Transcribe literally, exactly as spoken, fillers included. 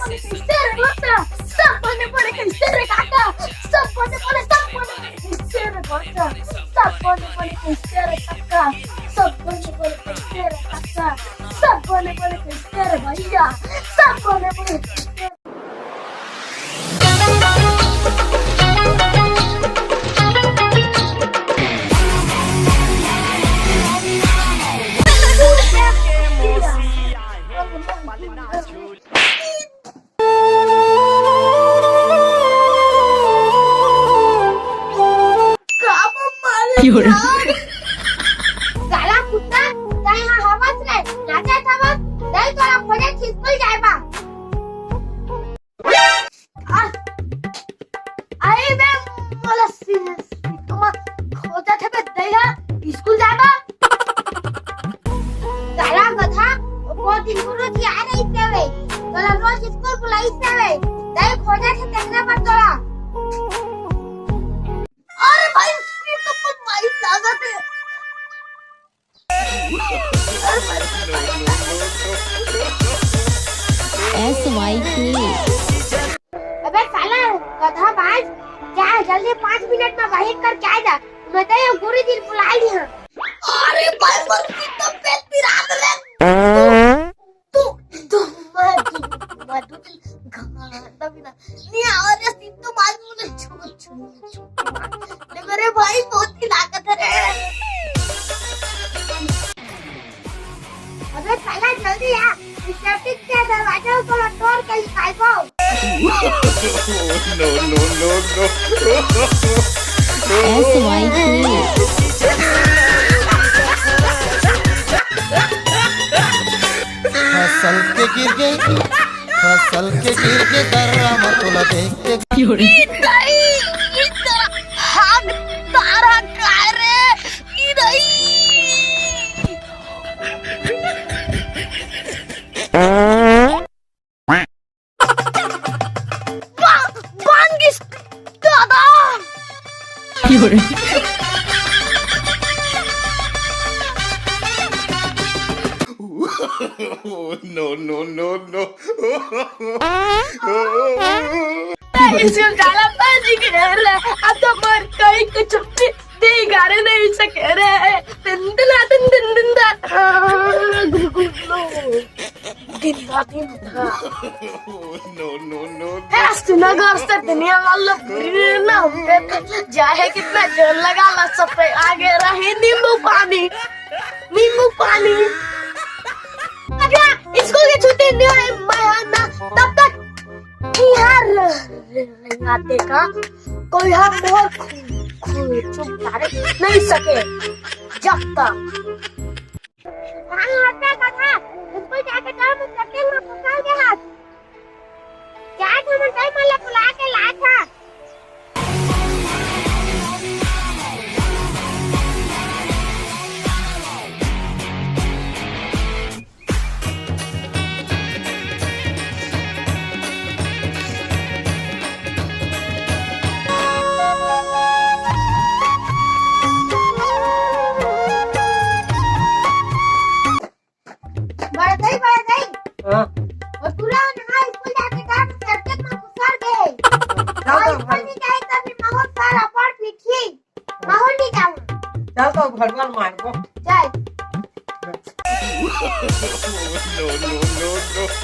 कैसे रे बच्चा? सब बने बड़े कैसे रे काका? सब बने बड़े, सब बने बड़े कैसे रे बच्चा? सब बने बड़े कैसे रे काका? सब बने बड़े कैसे रे काका? सब बने बड़े कैसे रे भैया? सब बने बड़े कैसे रे? का बम मारे क्यों रे? यार? साला कुत्ता, तैं हा हवस रे, नाचत हवस, तैं तोला खोजे स्कूल जाए बा। आ, अरे बे, मोला सि-, सितुमा खोजत हे बे, दई हा स्कूल जाबा। साला गधा, वो दिन गुरु जी आ रही थे वे, तोला रोज स्कूल बुलाई थे वे, दई खोजत हे, देखना पर तोला। अरे भाई, ये तो कुछ भाई लागत है। S Y K। अबे साला गधा बाज, जा जल्दी पाँच मिनट में बाहर करके आ जा, मैं तो ये गुरु जी बुला ली हूँ। अरे भाई, मोर सिर तो पेट पिरा दे रे। तू, तू, मैं, तू, मैं, तू, तू, घबराता भी ना। नहीं, और ये सिर तो बाज मुझे छू, छू, छू। ले मेरे भाई, बहुत ही लागत है रे। अबे साला जल्दी आ, इस ट्रैफिक के दरवाजे को तोड़ के निकाल दो। No, no, no, no। S Y K। फसल के गिर गे, फसल के गिर गे दर्रा म तोला देख के। क्यों रे? ई दाई, ई त हाथ तारा काय रे? ई दाई। बा-, बांध गिस दादा। क्यों रे? No, no, no, no। School जाला पाजी के रे, अब तो मोर कहीं के छुट्टी दे गारे नहीं सके रे। दिन दिन दिन दिन दिन दा। गुलु गुलु गुलु। दिन रात दिन दा। No, no, no, no। है सुना घर से दुनिया वाला बुरी ना हम पे चाहे कितना जोर लगा ला, सब पे आगे रहे नींबू पानी। नींबू पानी। अगर स्कूल की छुट्टी नहीं होए, मैं आना, तब तक यार, यार देखा, कोई हम मोर खु-, खु-, चुप तारे नहीं सके, जब तक। हाँ, होता कथा, स्कूल जाके जाओ, मैं सत्य में फंसा गया हाथ। क्या तुम टाइम वाला बुला के लाया था? बड़दई, बड़दई। हाँ। वो तुरंत ना स्कूल जाके का सर्कल में घुसर गए। चल और तो स्कूल घर। में जाए तब भी माहौल सारा पढ़ लिखी। माहौल नहीं जाऊँ। चल तो घर पर मार को। चल। No, no, no, no।